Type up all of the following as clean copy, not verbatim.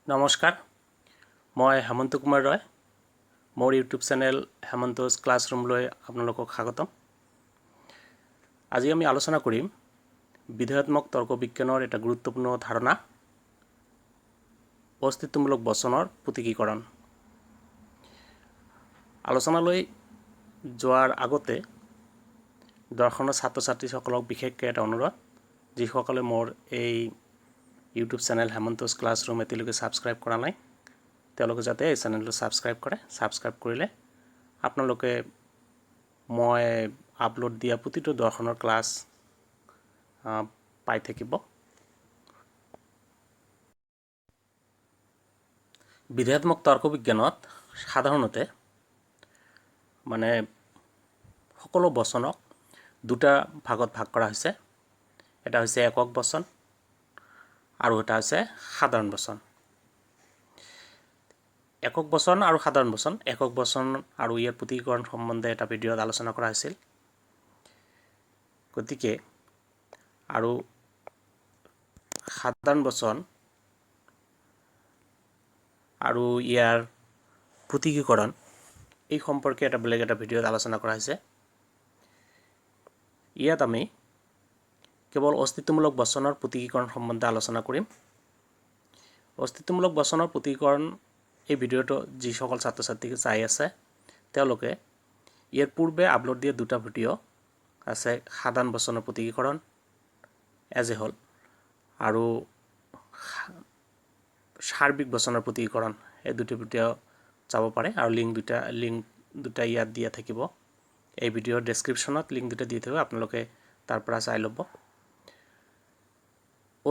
নমস্কাৰ, মই হেমন্ত কুমাৰ ৰয়। মোৰ ইউটিউব চেনেল হেমন্তজ ক্লাছৰুমলৈ আপোনালোকক স্বাগতম। আজি আমি আলোচনা কৰিম বিধেয়াত্মক তৰ্ক বিজ্ঞানৰ এটা গুৰুত্বপূৰ্ণ ধাৰণা, অস্তিত্বমূলক বচনৰ প্ৰতীকীকৰণ। আলোচনালৈ যোৱাৰ আগতে দৰ্শনৰ ছাত্ৰ ছাত্ৰীসকলক বিশেষকৈ এটা অনুৰোধ, যিসকলে মোৰ এই ইউটিউব চেনেল হেমন্তজ ক্লাছৰুম এতিয়ালৈকে ছাবস্ক্ৰাইব কৰা নাই, তেওঁলোকে যাতে এই চেনেলটো ছাবস্ক্ৰাইব কৰে। ছাবস্ক্ৰাইব কৰিলে আপোনালোকে মই আপলোড দিয়া প্ৰতিটো দৰ্শনৰ ক্লাছ পাই থাকিব। বিধেয়াত্মক তৰ্ক বিজ্ঞানত সাধাৰণতে মানে সকলো বচনক দুটা ভাগত ভাগ কৰা হৈছে। এটা হৈছে একক বচন আৰু এটা হৈছে সাধাৰণ বচন। একক বচন আৰু সাধাৰণ বচন, একক বচন আৰু ইয়াৰ প্ৰতীকীকৰণ সম্বন্ধে এটা ভিডিঅ'ত আলোচনা কৰা হৈছিল। গতিকে আৰু সাধাৰণ বচন আৰু ইয়াৰ প্ৰতীকীকৰণ, এই সম্পৰ্কে এটা বেলেগ এটা ভিডিঅ'ত আলোচনা কৰা হৈছে। ইয়াত আমি কেৱল অস্তিত্বমূলক বচনৰ প্ৰতীকীকৰণ সম্বন্ধে আলোচনা কৰিম। অস্তিত্বমূলক বচনৰ প্ৰতীকীকৰণ, এই ভিডিঅ'টো যিসকল ছাত্ৰ ছাত্ৰীকে চাই আছে, তেওঁলোকে ইয়াৰ পূৰ্বে আপলোড দিয়া দুটা ভিডিঅ' আছে, সাধাৰণ বচনৰ প্ৰতীকীকৰণ এজ এ হ'ল আৰু সাৰ্বিক বচনৰ প্ৰতীকীকৰণ, এই দুটি ভিডিঅ' চাব পাৰে। আৰু লিংক দুটা ইয়াত দিয়া থাকিব। এই ভিডিঅ'ৰ ডেছক্ৰিপশ্যনত লিংক দুটা দি থাকিব, আপোনালোকে তাৰ পৰা চাই ল'ব।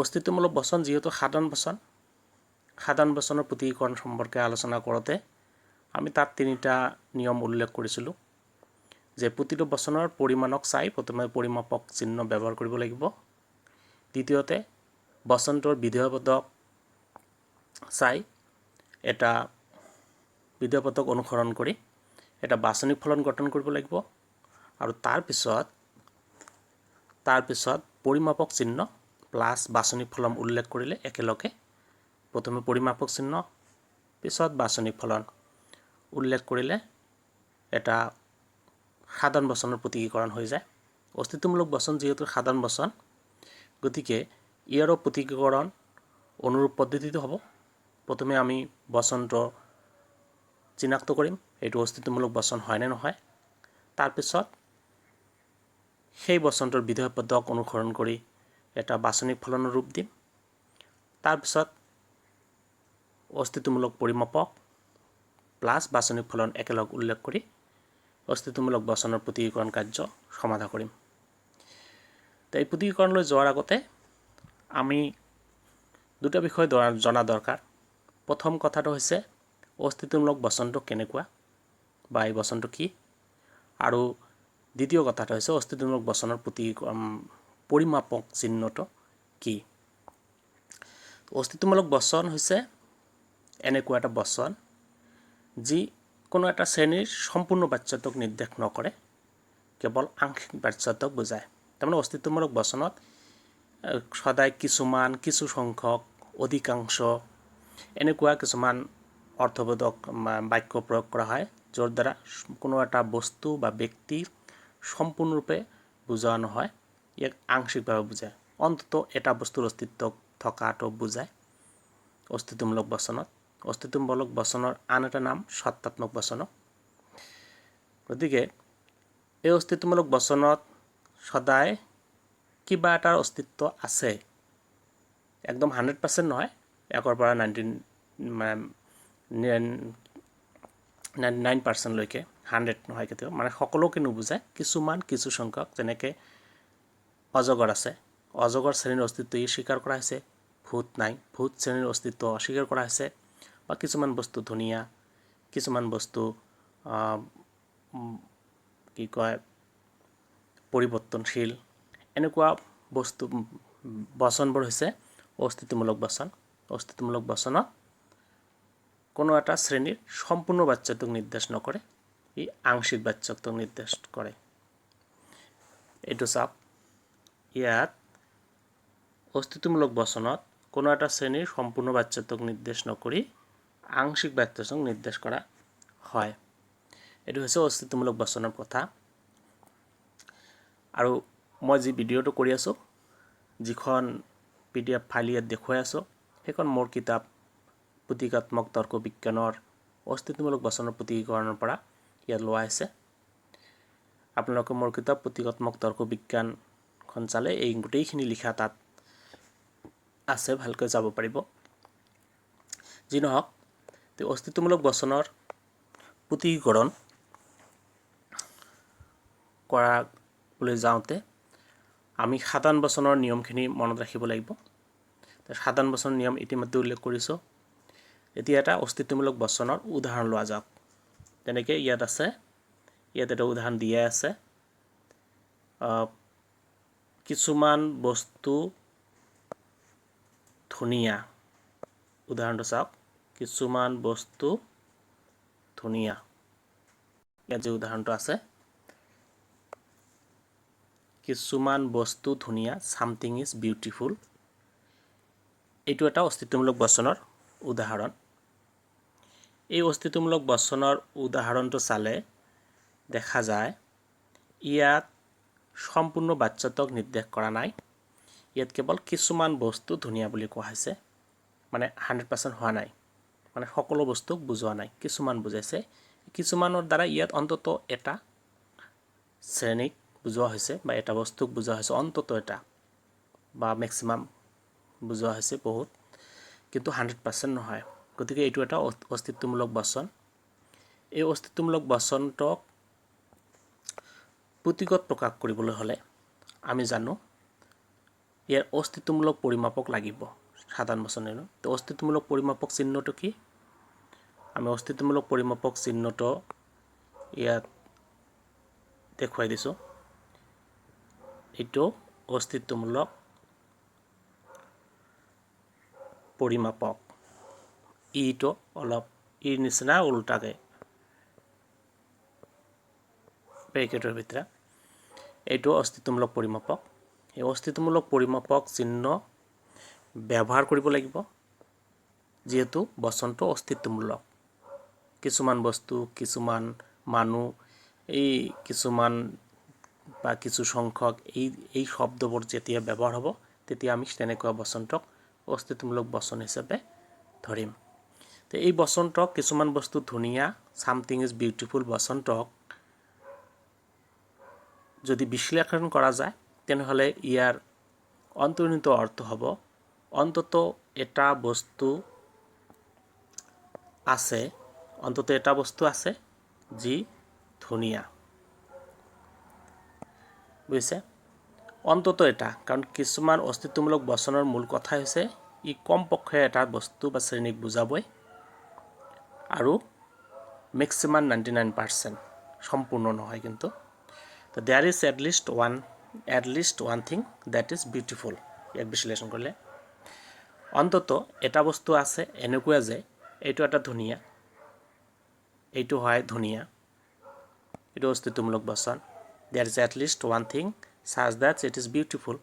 অস্তিত্বমূলক বচন যিহেতু সাধাৰণ বচন, সাধাৰণ বচনৰ প্ৰতীকীকৰণ সম্পৰ্কে আলোচনা কৰোঁতে আমি তাত তিনিটা নিয়ম উল্লেখ কৰিছিলোঁ যে প্ৰতিটো বচনৰ পৰিমাণক চাই প্ৰথমে পৰিমাপক চিহ্ন ব্যৱহাৰ কৰিব লাগিব, দ্বিতীয়তে বচনটোৰ বিধেয়পদক চাই এটা বিধেয়পদক অনুসৰণ কৰি এটা বাচনিক ফলন গঠন কৰিব লাগিব আৰু তাৰপিছত পৰিমাপক চিহ্ন প্লাছ বাচনিক ফলন উল্লেখ কৰিলে, একেলগে প্ৰথমে পৰিমাপক চিহ্ন, পিছত বাচনিক ফলন উল্লেখ কৰিলে এটা সাধাৰণ বচনৰ প্ৰতীকীকৰণ হৈ যায়। অস্তিত্বমূলক বচন যিহেতু সাধাৰণ বচন, গতিকে ইয়াৰো প্ৰতীকীকৰণ অনুৰূপ পদ্ধতিটো হ'ব। প্ৰথমে আমি বচনটো চিনাক্ত কৰিম, এইটো অস্তিত্বমূলক বচন হয়নে নহয়। তাৰপিছত সেই বচনটোৰ বিধেয় পদক অনুসৰণ কৰি এটা বাচনিক ফলনৰ ৰূপ দিম। তাৰপিছত অস্তিত্বমূলক পৰিমাপক প্লাছ বাচনিক ফলন একেলগ উল্লেখ কৰি অস্তিত্বমূলক বচনৰ প্ৰতীকীকৰণ কাৰ্য সমাধা কৰিম। তো এই প্ৰতীকীকৰণলৈ যোৱাৰ আগতে আমি দুটা বিষয় জনা দৰকাৰ। প্ৰথম কথাটো হৈছে অস্তিত্বমূলক বচনটো কেনেকুৱা বা এই বচনটো কি, আৰু দ্বিতীয় কথাটো হৈছে অস্তিত্বমূলক বচনৰ প্ৰতি পৰিমাপক চিহ্নটো কি। অস্তিত্বমূলক বচন হৈছে এনেকুৱা এটা বচন যি কোনো এটা শ্ৰেণীৰ সম্পূৰ্ণ বাচ্যটোক নিৰ্দেশ নকৰে, কেৱল আংশিক বাচ্যটোক বুজায়। তাৰমানে অস্তিত্বমূলক বচনত সদায় কিছুমান, কিছু সংখ্যক, অধিকাংশ এনেকুৱা কিছুমান অৰ্থবোধক বাক্য প্ৰয়োগ কৰা হয়, য'ৰ দ্বাৰা কোনো এটা বস্তু বা ব্যক্তি সম্পূৰ্ণৰূপে বুজোৱা নহয়, ইয়াক আংশিকভাৱে বুজায়। অন্ততঃ এটা বস্তুৰ অস্তিত্ব থকাটো বুজায় অস্তিত্বমূলক বচনত। অস্তিত্বমূলক বচনৰ আন এটা নাম সত্তাত্মক বচন। গতিকে এই অস্তিত্বমূলক বচনত সদায় কিবা এটাৰ অস্তিত্ব আছে। একদম 100% নহয়, 1ৰ পৰা 99.99%লৈকে, 100 নহয় কেতিয়াও। মানে সকলোকে নুবুজায়, কিছুমান, কিছু সংখ্যক। যেনেকৈ অজগৰ আছে, অজগৰ শ্ৰেণীৰ অস্তিত্ব ই স্বীকাৰ কৰা হৈছে। ভূত নাই, ভূত শ্ৰেণীৰ অস্তিত্ব অস্বীকাৰ কৰা হৈছে। বা কিছুমান বস্তু ধুনীয়া, কিছুমান বস্তু কি কয়, পৰিৱৰ্তনশীল, এনেকুৱা বস্তু বচনবোৰ হৈছে অস্তিত্বমূলক বচন। অস্তিত্বমূলক বচনত কোনো এটা শ্ৰেণীৰ সম্পূৰ্ণ বাচ্যটোক নিৰ্দেশ নকৰে, ই আংশিক বাচ্যটোক নিৰ্দেশ কৰে। এইটো চাওক, ইয়াত অস্তিত্বমূলক বচনত কোনো এটা শ্ৰেণীৰ সম্পূৰ্ণ বাচ্যাত্মক নিৰ্দেশ নকৰি আংশিক বাচ্যাত্মক নিৰ্দেশ কৰা হয়। এইটো হৈছে অস্তিত্বমূলক বচনৰ কথা। আৰু মই যি ভিডিঅ'টো কৰি আছোঁ, যিখন পিডিএফ ফাইল ইয়াত দেখুৱাই আছোঁ, সেইখন মোৰ কিতাপ প্ৰতীকাত্মক তৰ্ক বিজ্ঞানৰ অস্তিত্বমূলক বচনৰ প্ৰতীকীকৰণৰ পৰা ইয়াত লোৱা হৈছে। আপোনালোকে মোৰ কিতাপ প্ৰতীকাত্মক তৰ্ক বিজ্ঞানখন চালে এই গোটেইখিনি লিখা তাত আছে, ভালকৈ যাব পাৰিব। যি নহওক, অস্তিত্বমূলক বচনৰ প্ৰতীকীকৰণ কৰাবলৈ যাওঁতে আমি সাধাৰণ বচনৰ নিয়মখিনি মনত ৰাখিব লাগিব। সাধাৰণ বচনৰ নিয়ম ইতিমধ্যে উল্লেখ কৰিছোঁ। এতিয়া এটা অস্তিত্বমূলক বচনৰ উদাহৰণ লোৱা যাওক। তেনেকৈ ইয়াত আছে, ইয়াত এটা উদাহৰণ দিয়াই আছে, কিছুমান বস্তু ধুনীয়া। উদাহৰণটো চাওক, কিছুমান বস্তু ধুনীয়া। ইয়াত যে উদাহৰণটো আছে, কিছুমান বস্তু ধুনীয়া, something is beautiful, এইটো এটা অস্তিত্বমূলক বচনৰ উদাহৰণ। এই অস্তিত্বমূলক বচনৰ উদাহৰণটো চালে দেখা যায় ইয়াত সম্পূৰ্ণ বাচ্যাত্মক নিৰ্দেশ কৰা নাই। ইয়াত কেৱল কিছুমান বস্তু ধুনীয়া বুলি কোৱা হৈছে, মানে 100% হোৱা নাই, মানে সকলো বস্তুক বুজোৱা নাই, কিছুমান বুজাইছে। কিছুমানৰ দ্বাৰা ইয়াত অন্তত এটা শ্ৰেণীক বুজোৱা হৈছে বা এটা বস্তুক বুজোৱা হৈছে, অন্তত এটা বা মেক্সিমাম বুজোৱা হৈছে বহুত, কিন্তু 100% নহয়। গতিকে এইটো এটা অস্তিত্বমূলক বচন। এই অস্তিত্বমূলক বচনটোক প্ৰতীকত প্ৰকাশ কৰিবলৈ হ'লে আমি জানো ইয়াৰ অস্তিত্বমূলক পৰিমাপক লাগিব। সাধাৰণ বচন। তো অস্তিত্বমূলক পৰিমাপক চিহ্নটো কি? আমি অস্তিত্বমূলক পৰিমাপক চিহ্নটো ইয়াত দেখুৱাই দিছোঁ। এইটো অস্তিত্বমূলক পৰিমাপক, ইটো অলপ ইৰ নিচিনা উল্টাকে ব্ৰেকেটৰ ভিতৰত, এইটো অস্তিত্বমূলক পৰিমাপক। এই অস্তিত্বমূলক পৰিমাপক চিহ্ন ব্যৱহাৰ কৰিব লাগিব, যিহেতু বচনটো অস্তিত্বমূলক। কিছুমান বস্তু, কিছুমান মানুহ, এই কিছুমান বা কিছু সংখ্যক, এই শব্দবোৰ যেতিয়া ব্যৱহাৰ হ'ব, তেতিয়া আমি তেনেকুৱা বচনটোক অস্তিত্বমূলক বচন হিচাপে ধৰিম। তো এই বচনটোক, কিছুমান বস্তু ধুনীয়া, something is beautiful বচনটোক যদি বিশ্লেষণ কৰা যায়, তেনেহ'লে ইয়াৰ অন্তৰ্নিহিত অৰ্থ হ'ব অন্তত এটা বস্তু আছে, অন্তত এটা বস্তু আছে যি ধুনীয়া। বুজিছে? অন্তত এটা, কাৰণ কিছুমান অস্তিত্বমূলক বচনৰ মূল কথা হৈছে ই কমপক্ষে এটা বস্তু বা শ্ৰেণীক বুজাবই আৰু মেক্সিমাম 99%, সম্পূৰ্ণ নহয় কিন্তু। তো there is at least one thing that is beautiful। ইয়াক বিশ্লেষণ কৰিলে অন্তত এটা বস্তু আছে এনেকুৱা যে এইটো এটা ধুনীয়া, এইটো হয় ধুনীয়া। এইটো অস্তিত্বমূলক বচন। There is at least one thing such that it is beautiful।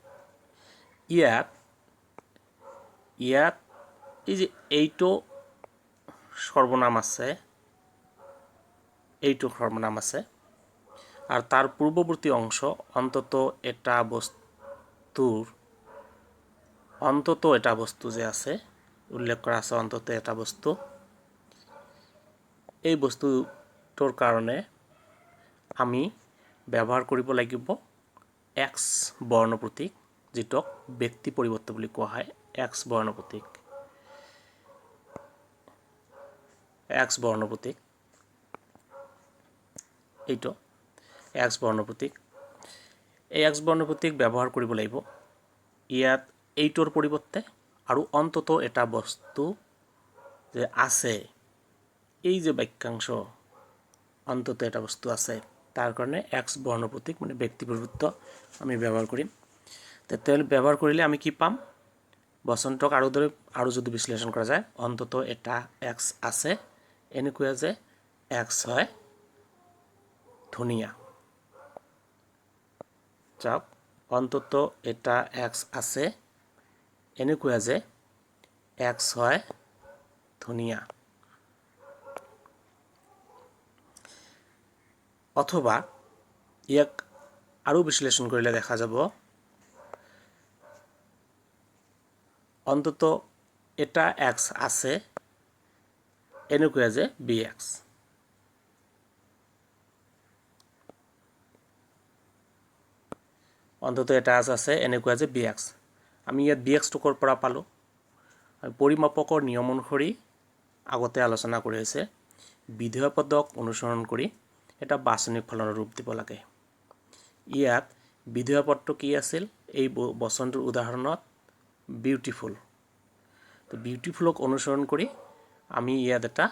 ইয়াত এই যে এইটো সৰ্বনাম আছে, এইটো সৰ্বনাম আছে আৰু তাৰ পূৰ্বৱৰ্তী অংশ অন্তত এটা বস্তুৰ, অন্তত এটা বস্তু যে আছে, উল্লেখ কৰা আছে অন্তত এটা বস্তু, এই বস্তুটোৰ কাৰণে আমি ব্যৱহাৰ কৰিব লাগিব এক্স বৰ্ণ প্ৰতীক, যিটোক ব্যক্তি পৰিবৰ্ত বুলি কোৱা হয়। এক্স বৰ্ণ প্ৰতীক, এক্স বৰ্ণ প্ৰতীক, এইটো এক্স বৰ্ণ প্ৰতীক। এই এক্স বৰ্ণ প্ৰতীক ব্যৱহাৰ কৰিব লাগিব ইয়াত এইটোৰ পৰিৱৰ্তে আৰু অন্তত এটা বস্তু যে আছে, এই যে বাক্যাংশ অন্তত এটা বস্তু আছে, তাৰ কাৰণে এক্স বৰ্ণ প্ৰতীক মানে ব্যক্তি পৰিবৰ্ত আমি ব্যৱহাৰ কৰিম। তেতিয়াহ'লে ব্যৱহাৰ কৰিলে আমি কি পাম? বচনটোক আৰু দৰে আৰু যদি বিশ্লেষণ কৰা যায়, অন্তত এটা এক্স আছে এনেকুৱা যে এক্স হয় ধুনীয়া। চাওক, অন্তত এটা এক্স আছে এনেকুৱা যে এক্স হয় ধুনীয়া। অথবা ইয়াক আৰু বিশ্লেষণ কৰিলে দেখা যাব অন্তত এটা এক্স আছে এনেকুৱা যে বি এক্স। অন্তত এটা এক্স আছে এনেকুৱা যে বি এক্স। আমি ইয়াত বি এক্সটো ক'ৰ পৰা পালোঁ? পৰিমাপকৰ নিয়ম অনুসৰি আগতে আলোচনা কৰি হৈছে, বিধেয় পদক অনুসৰণ কৰি এটা বাচনিক ফলনৰ ৰূপ দিব লাগে। ইয়াত বিধেয় পদটো কি আছিল এই বচনটোৰ উদাহৰণত? বিউটিফুল। তো বিউটিফুলক অনুসৰণ কৰি আমি ইয়াত এটা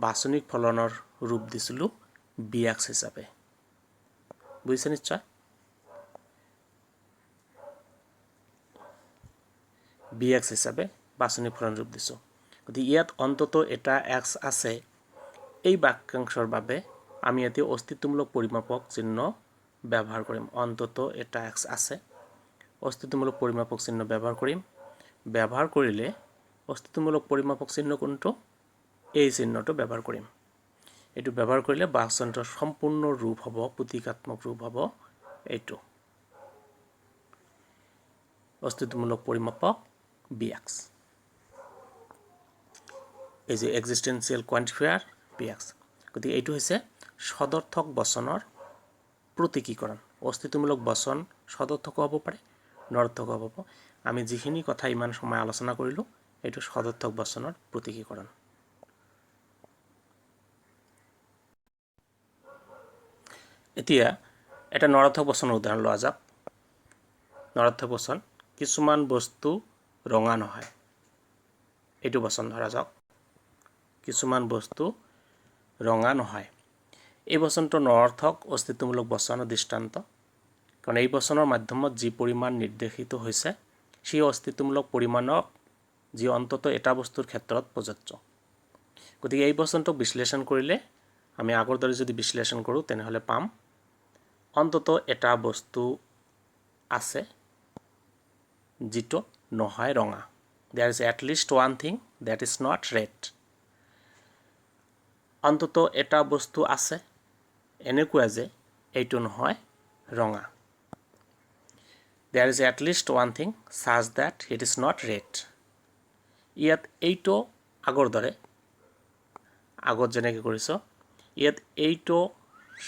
বাচনিক ফলনৰ ৰূপ দিছিলোঁ বি এক্স হিচাপে। বুজিছে নিশ্চয়? বি এক্স হিচাপে বাচনিক ফলন ৰূপ দিছোঁ। গতিকে ইয়াত অন্তত এটা এক্স আছে, এই বাক্যাংশৰ বাবে আমি ইয়াতে অস্তিত্বমূলক পৰিমাপক চিহ্ন ব্যৱহাৰ কৰিম। অন্তত এটা এক্স আছে, অস্তিত্বমূলক পৰিমাপক চিহ্ন ব্যৱহাৰ কৰিম। ব্যৱহাৰ কৰিলে অস্তিত্বমূলক পৰিমাপক চিহ্ন কোনটো? এই চিহ্নটো ব্যৱহাৰ কৰিম। এইটো ব্যৱহাৰ কৰিলে বাচনটোৰ সম্পূৰ্ণ ৰূপ হ'ব, প্ৰতীকাত্মক ৰূপ হ'ব এইটো অস্তিত্বমূলক পৰিমাপক বি এক্স, এই যে এক্সিষ্টেঞ্চিয়েল কোৱান্টিফায়াৰ বি এক্স। গতিকে এইটো হৈছে সদৰ্থক বচনৰ প্ৰতীকীকৰণ। অস্তিত্বমূলক বচন সদৰ্থকো হ'ব পাৰে, নৰ্থকো হ'ব। আমি যিখিনি কথা ইমান সময় আলোচনা কৰিলোঁ, এইটো সদৰ্থক বচনৰ প্ৰতীকীকৰণ। এতিয়া এটা নৰাৰ্থক বচনৰ উদাহৰণ লোৱা যাওক। নৰাৰ্থক বচন, কিছুমান বস্তু ৰঙা নহয়। এইটো বচন ধৰা যাওক, কিছুমান বস্তু ৰঙা নহয়। এই বচনটো নৰাৰ্থক অস্তিত্বমূলক বচনৰ দৃষ্টান্ত, কাৰণ এই বচনৰ মাধ্যমত যি পৰিমাণ নিৰ্দেশিত হৈছে সেই অস্তিত্বমূলক পৰিমাণক যি অন্তত এটা বস্তুৰ ক্ষেত্ৰত প্ৰযোজ্য। গতিকে এই বচনটোক বিশ্লেষণ কৰিলে আমি আগৰ দৰে যদি বিশ্লেষণ কৰোঁ তেনেহ'লে পাম অন্তত এটা বস্তু আছে যিটো নহয় ৰঙা। There is at least one thing that is not red. অন্তত এটা বস্তু আছে এনেকুৱা যে এইটো নহয় ৰঙা। There is at least one thing such that it is not red. ইয়াত এইটো আগৰ দৰে, আগত যেনেকৈ কৰিছোঁ, ইয়াত এইটো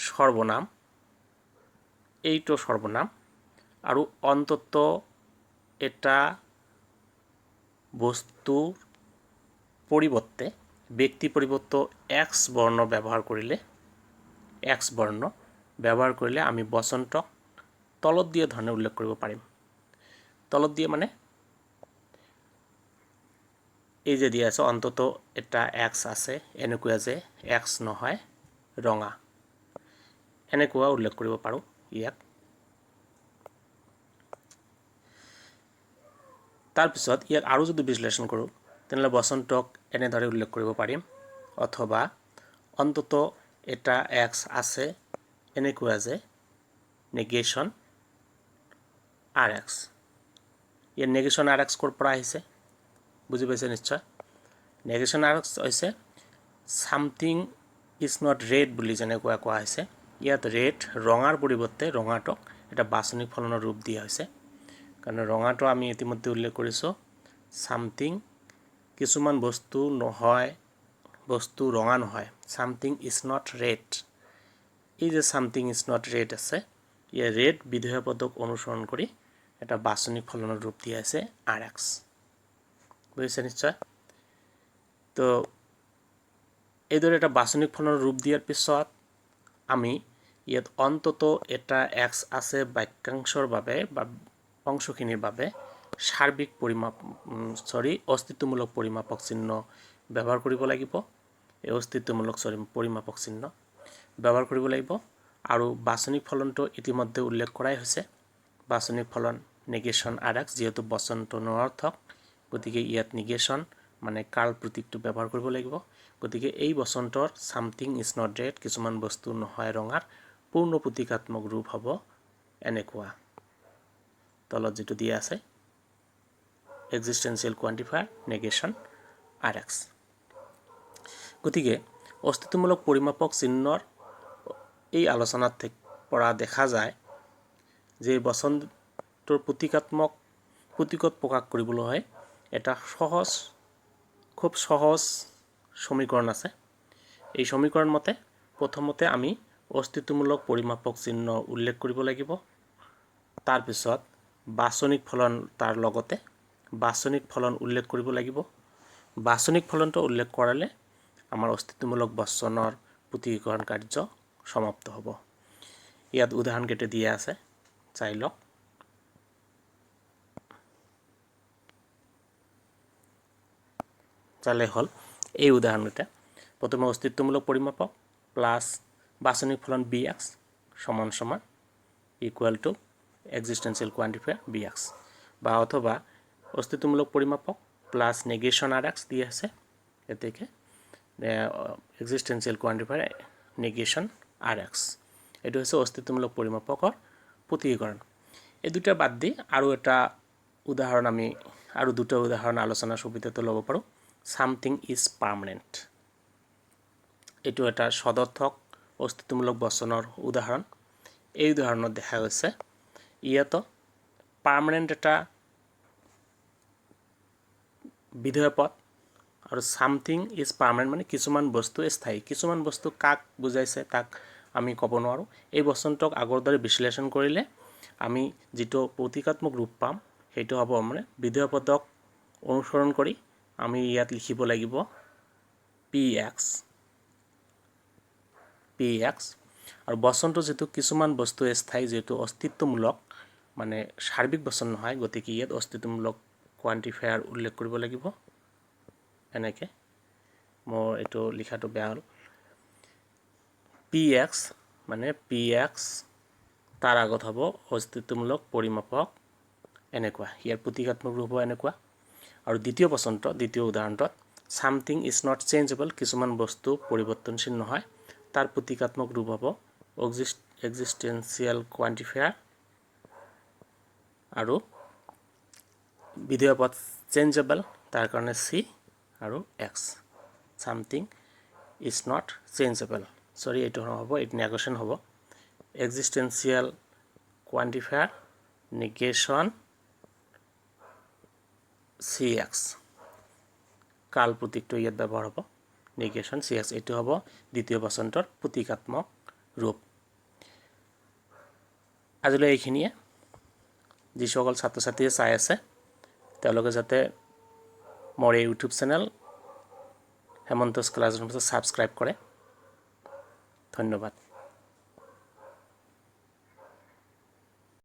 সৰ্বনাম, এইটো সৰ্বনাম আৰু অন্তত এটা বস্তুৰ পৰিৱৰ্তে ব্যক্তি পৰিৱৰ্ত এক্স বৰ্ণ ব্যৱহাৰ কৰিলে, এক্স বৰ্ণ ব্যৱহাৰ কৰিলে আমি বচনটোক তলত দিয়া ধৰণে উল্লেখ কৰিব পাৰিম। তলত দিয়ে মানে এই যে দিয়া আছে অন্তত এটা এক্স আছে এনেকুৱা যে এক্স নহয় ৰঙা, এনেকুৱা উল্লেখ কৰিব পাৰোঁ ইয়াক। তাৰপিছত ইয়াক আৰু যদি বিশ্লেষণ কৰোঁ তেনেহ'লে বচনটোক এনেদৰে উল্লেখ কৰিব পাৰিম, অথবা অন্তত এটা এক্স আছে এনেকুৱা যে নেগেশ্যন আৰ এক্স। ইয়াৰ নেগেশ্যন আৰ এক্স ক'ৰ পৰা আহিছে বুজি পাইছে নিশ্চয়? নেগেশ্যন আৰ এক্স হৈছে ছামথিং is not red বুলি যেনেকুৱা কোৱা হৈছে, ইয়াত ৰেড ৰঙাৰ পৰিৱৰ্তে ৰঙাটোক এটা বাচনিক ফলনৰ ৰূপ দিয়া হৈছে। কাৰণ ৰঙাটো আমি ইতিমধ্যে উল্লেখ কৰিছোঁ, ছামথিং কিছুমান বস্তু নহয়, বস্তু ৰঙা নহয়, ছামথিং is not red. এই যে ছামথিং is not red আছে, ইয়াৰ ৰেড বিধেয় পদক অনুসৰণ কৰি এটা বাচনিক ফলনৰ ৰূপ দিয়া হৈছে আৰ এক্স। বুজিছে নিশ্চয়? তো এইদৰে এটা বাচনিক ফলনৰ ৰূপ দিয়াৰ পিছত আমি ইয়াত অন্তত এটা এক্স আছে বাক্যাংশৰ বাবে বা অংশখিনিৰ বাবে সাৰ্বিক পৰিমাপ অস্তিত্বমূলক পৰিমাপক চিহ্ন ব্যৱহাৰ কৰিব লাগিব। এই অস্তিত্বমূলক পৰিমাপক চিহ্ন ব্যৱহাৰ কৰিব লাগিব আৰু বাচনিক ফলনটো ইতিমধ্যে উল্লেখ কৰাই হৈছে। বাচনিক ফলন নেগেশ্যন আৰ এক্স, যিহেতু বচনটো নৰ্থক, গতিকে ইয়াত নেগেশ্যন মানে কাল প্ৰতীকটো ব্যৱহাৰ কৰিব লাগিব। গতিকে এই বচনটোৰ ছামথিং is not red, কিছুমান বস্তু নহয় ৰঙাৰ পূৰ্ণ প্ৰতীকাত্মক ৰূপ হ'ব এনেকুৱা, তলত যিটো দিয়া আছে Existential quantifier negation R X। গতিকে অস্তিত্বমূলক পৰিমাপক চিহ্নৰ এই আলোচনাত পৰা দেখা যায় যে বচনটোৰ প্ৰতীকাত্মক প্ৰতীকত প্ৰকাশ কৰিবলৈ হয় এটা সহজ, খুব সহজ সমীকৰণ আছে। এই সমীকৰণ মতে প্ৰথমতে আমি অস্তিত্বমূলক পৰিমাপক চিহ্ন উল্লেখ কৰিব লাগিব। তাৰপিছত বাচনিক ফলন, তাৰ লগতে বাচনিক ফলন উল্লেখ কৰিব লাগিব। বাচনিক ফলনটো উল্লেখ কৰালে আমাৰ অস্তিত্বমূলক বচনৰ প্ৰতীকীকৰণ কাৰ্য সমাপ্ত হ'ব। ইয়াত উদাহৰণকেইটা দিয়া আছে, চাই লওক। চালে হ'ল। এই উদাহৰণকেইটা প্ৰথমে অস্তিত্বমূলক পৰিমাপক প্লাছ বাচনিক ফলন বি এক্স সমান সমান equal to existential quantifier B X, বা অথবা অস্তিত্বমূলক পৰিমাপক প্লাছ নেগেশ্যন আৰ এক্স দি আছে, এতেকে existential quantifier negation R X। এইটো হৈছে অস্তিত্বমূলক পৰিমাপকৰ প্ৰতীকীকৰণ। এই দুটা বাদ দি আৰু এটা উদাহৰণ, আমি আৰু দুটা উদাহৰণ আলোচনাৰ সুবিধাটো ল'ব পাৰোঁ। Something is permanent, এইটো এটা সদৰ্থক অস্তিত্বমূলক বচনৰ উদাহৰণ। এই উদাহৰণত দেখা গৈছে ইয়াতো পাৰ্মানেণ্ট এটা বিধেয় পদ আৰু ছামথিং is permanent মানে কিছুমান বস্তু স্থায়ী। কিছুমান বস্তু কাক বুজাইছে তাক আমি ক'ব নোৱাৰোঁ। এই বচনটোক আগৰ দৰে বিশ্লেষণ কৰিলে আমি যিটো প্ৰতীকাত্মক ৰূপ পাম, সেইটো হ'ব মানে বিধেয় পদক অনুসৰণ কৰি আমি ইয়াত লিখিব লাগিব পি এক্স, পি এক্স আৰু বচনটো যিটো কিছুমান বস্তু স্থায়ী, যিহেতু অস্তিত্বমূলক মানে সাৰ্বিক বচন নহয়, গতিকে ইয়াত অস্তিত্বমূলক কোৱান্টিফায়াৰ উল্লেখ কৰিব লাগিব এনেকৈ। মোৰ এইটো লিখাটো বেয়া হ'ল। পি এক্স মানে পি এক্স, তাৰ আগত হ'ব অস্তিত্বমূলক পৰিমাপক এনেকুৱা। ইয়াৰ প্ৰতীকাত্মক ৰূপ হ'ব এনেকুৱা। আৰু দ্বিতীয় বচনটো, দ্বিতীয় উদাহৰণটোত something is not changeable, কিছুমান বস্তু পৰিৱৰ্তনশীল নহয়, তাৰ প্ৰতীকাত্মক ৰূপ হ'ব এক্সিষ্টেঞ্চিয়েল কোৱান্টিফায়াৰ আৰু বিধেয় পদ চেঞ্জেবল, তাৰ কাৰণে চি আৰু X। Something is not changeable, sorry, এইটো নহ'ব, এইটো নেগেশ্যন হ'ব। Existential quantifier negation C X, কাল প্ৰতীকটো ইয়াত ব্যৱহাৰ হ'ব, নেগেশ্যন চি এক্স। এইটো হ'ব দ্বিতীয় বচনটোৰ প্ৰতীকাত্মক ৰূপ। আজিলৈ এইখিনিয়ে। যিসকল ছাত্ৰ ছাত্ৰীয়ে চাই আছে, তেওঁলোকে যাতে মোৰ এই ইউটিউব চেনেল হেমন্তছ ক্লাছৰুম ছাবস্ক্ৰাইব কৰে। ধন্যবাদ।